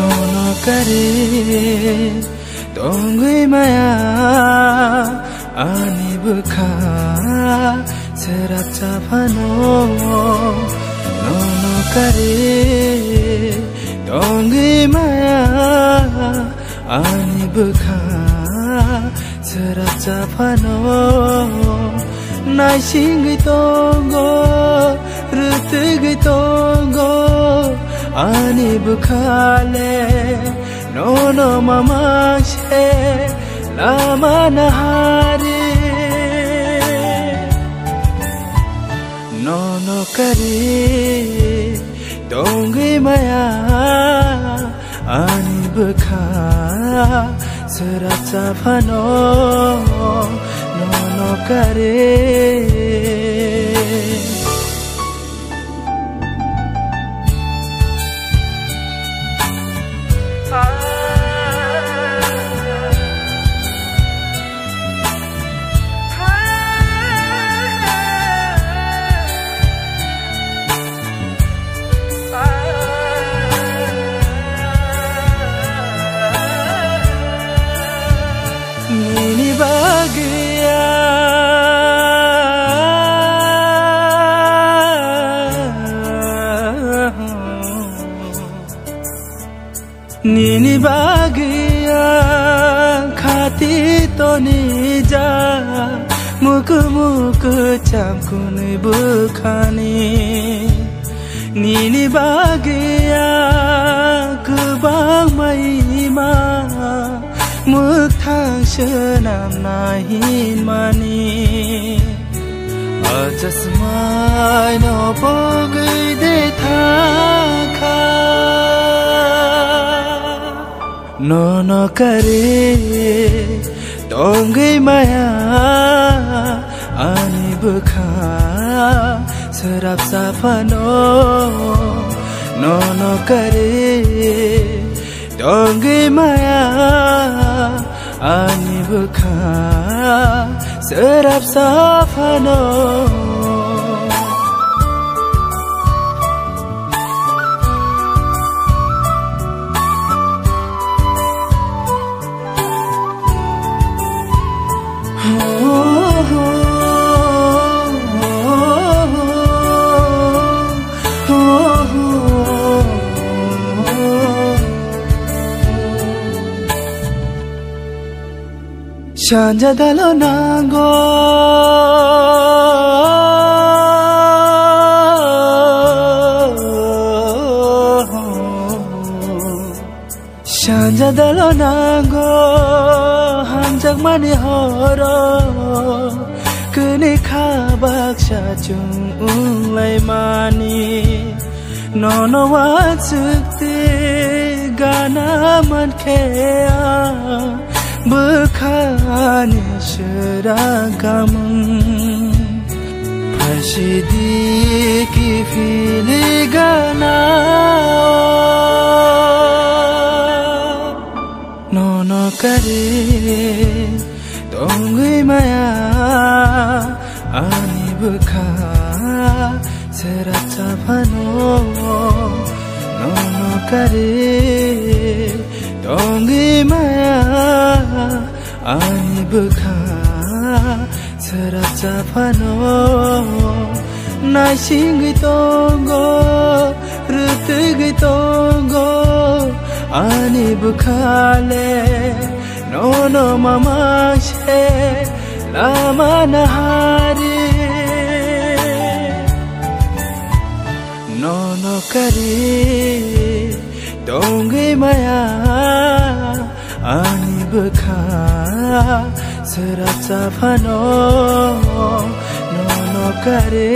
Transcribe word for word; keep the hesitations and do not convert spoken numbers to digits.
Nono kari tongwi maya ani bwkha srapsa phano. Nono kari tongwi maya ani bwkha srapsa phano. Naisingwi tongo, rwtwgwi tongo ani bwkha le. Nono mama se lama nahari. Nono kari tongwi maya ani bwkha srapsa phano. Nono kari. Nini bagwi ang, nini bagwi ang khati toni ja, mukhu mukhu chamkuni bwkhani. Nini bagwi ang kwbangma ima mwthang swnamna hinmani. Achasmai no pogwi de thangkha. Nono kari tongwi maya ani bwkha srapsa phano. Nono kari tongwi maya ani bwkha srapsa phano. Sanja dalo nango. Sanja dalo nango, hamjakmani horo, kuni kha baksa chung wnglaimani. Nono wansukti gana mankhe ang, bwkhani swrang kamung. Phaisidi kiphilwi gana. Nono kari tongwi maya ani bwkha srapsa phano. Nono kari tongwi maya ani bwkha srapsa phano. Naisingwi tongo, rwtwgwi tongo ani bwkha le. Nono mama se lama nahari. Nono kari tongwi maya ani bwkha srapsa phano. Nono kari